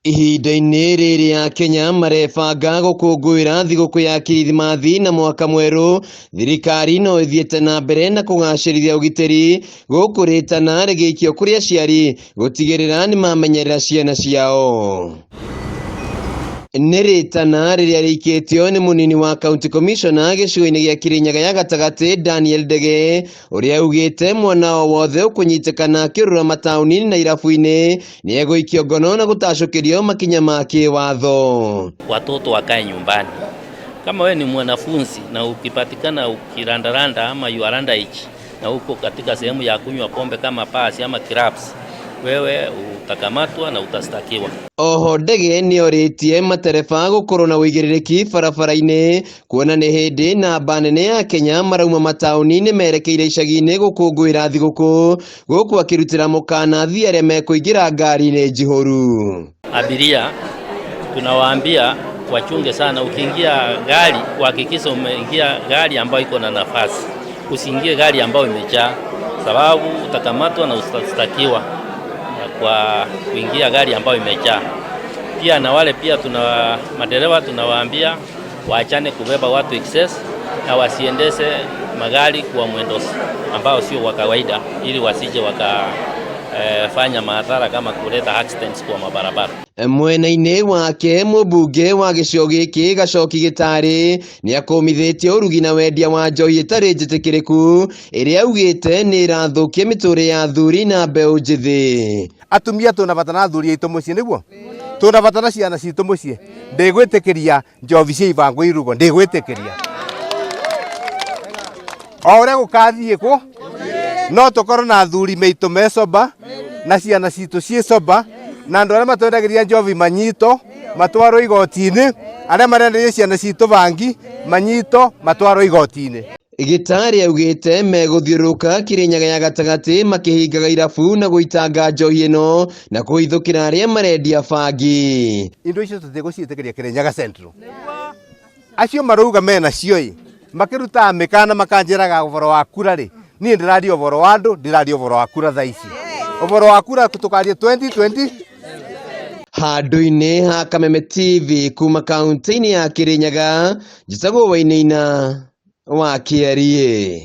Ihinda-inĩ rĩrĩ Akenya marebanga gũkũngũĩra thigũkũ ya Kirithimathi na mwaka mwerũ, thirikari no ĩthiĩte na mbere na kũgacĩrithia ũgitĩri gũkũ rĩtana rĩgĩikio kũrĩ aciari gũtigĩrĩra nĩmamenyerera ciana ciao. Nĩ rĩtana rĩrĩa rĩikĩtio nĩ mũnini wa county commissioner gĩcigo-inĩ gĩa Kirinyaga ya gatagatĩ Daniel Ndege ũrĩa augĩte mwana o wothe ũkũnyitĩkana akĩũrũra mataũni-inĩ na irabu-inĩ nĩ egũikio ngono na gũtacũkĩrio makinya ma kĩwatho. Watoto wakae nyumbani. Kama wewe ni mwanafunzi na ukipatikana ukirandaranda ama you are underage na uko katika sehemu ya kunywa pombe kama bars ama clubs, wewe utakamatwa na utastakiwa. Oho Ndege nĩorĩtie matereba gũkorwo na ũigĩrĩrĩki barabara-inĩ kuona nĩ hĩndĩ namba nene ya Kenya marauma mataũni-inĩ merekeire icagi-inĩ gũkũngũĩra thigũkũ gũkũ akĩrutĩra mũkana athii arĩa mekũingĩra ngari-inĩ njihũru. Abiria tunawaambia wachunge sana, ukiingia gari uhakikisha umeingia gari ambayo iko na nafasi, usiingie gari ambayo imejaa, sababu utakamatwa na utastakiwa kwa kuingia gari ambayo imejaa. Pia na wale pia tuna madereva tunawaambia waachane kubeba watu excess na wasiendeshe magari kwa mwendo ambao sio wa kawaida, ili wasije wakafanya madhara kama kuleta accidents kwa mabarabara. Mwena-inĩ wake mũmbunge wa gĩcigo gĩkĩ Gacoki Gĩtarĩ nĩ akũmithĩtie ũrugi na wendia wa njohi ĩtarĩ njĩtĩkĩrĩku ĩrĩa augĩte nĩ ĩrathũkia mĩtũrĩre ya athuri na mbeũ njĩthĩ. Atumia twĩna bata na athuri aitũ mũciĩ nĩguo twĩna bata na ciana citũ mũciĩ. Ndĩgwĩtĩkĩria njobi cia ibango irugo, ndĩgwĩtĩkĩria o ũrĩa gũkathiĩ kũ no tũkorwo na athuri meitũ me sober na ciana citũ ciĩ sober, na andũ arĩa matwendagĩria njobi manyito matwarwo igoti-inĩ, arĩa marenderia ciana citũ bangi manyito matwarwo igoti-inĩ. Gĩtarĩ augĩte megũthiũrũrũka Kĩrĩnyaga ya gatagatĩ makĩhingaga irabu na gũitanga njohi ĩno na kũhithũkĩra arĩa marendia bangi. Indo icio tũtigũciĩtĩkĩria Kĩrĩnyaga Central. Acio marauga mena cio ĩ makĩrutaga mĩkana makanjĩraga ũhoro wa kura rĩ, niĩ ndĩraria ũhoro wa andũ, ndĩraria ũhoro wa kura thaa ici. Ũhoro wa kura tũkaria 2020. Handũ-inĩ ha Kameme TV kuma kaunti-inĩ ya Kĩrĩnyaga, njĩtagwo Wainaina wa Kĩariĩ.